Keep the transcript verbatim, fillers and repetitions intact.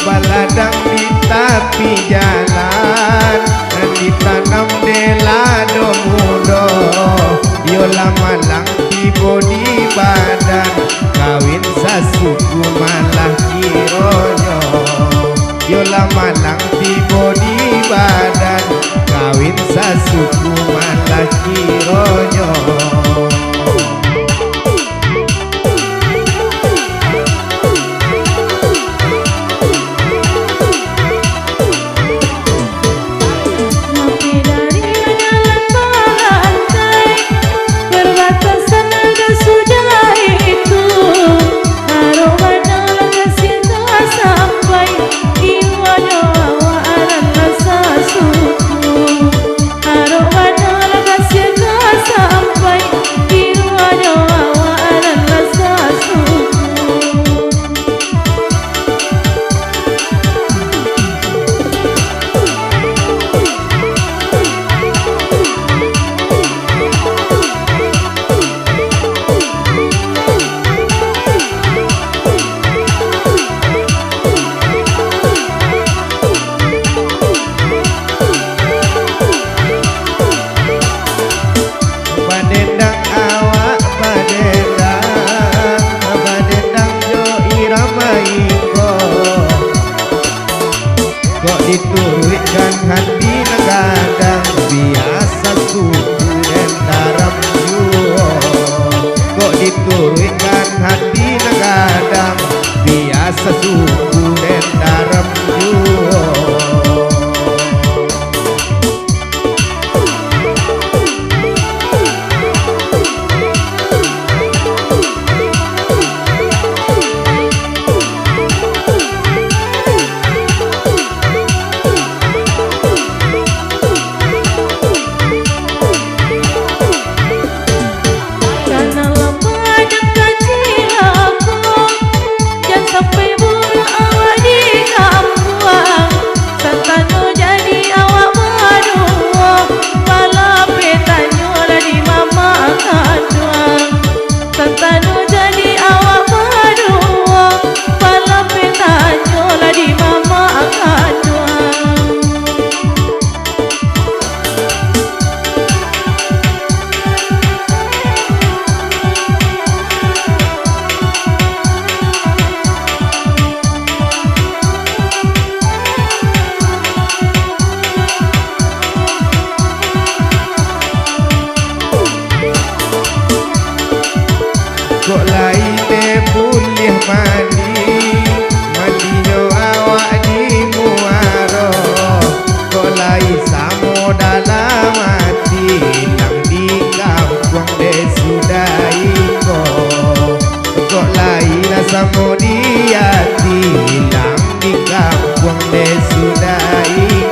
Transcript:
Baladang di tapi jalan, nan ditanam dek lado mudo. Yo lah malang tibo di badan, kawin sasuku malah kironyo. Yo lah malang tibo di badan, kawin sasuku malah kironyo. Tapi dari jalan barantai, perbatasan Naga Sudah itu, arok bana lah kasiah ka sampai, kironyo awak aran lah sasuku. Arok bana lah kasiah ka sampai, kironyo awak aran lah sasuku. Badendang awak badendang, badendang jo irama iko. Kok dituruikkan hati nan gadang, biasa suku den daram juo. Kok dituruikkan hati nan gadang, biasa suku den daram juo. Karena lah banyak kacilako, jan sampai buruak awak di kampuang. Santano jadi awak baduo, balapeh tanyo lah di mamak kanduang. Santano jadi awak baduo, balapeh tanyo lah di mamak kanduang. Kok lai teh buliah mandi, mandinyo awak di muaro. Kok lai samo dalam ati, ilang di kampuang dek sudah iko. Kok lai lah samo di ati, ilang di kampuang dek sudah iko.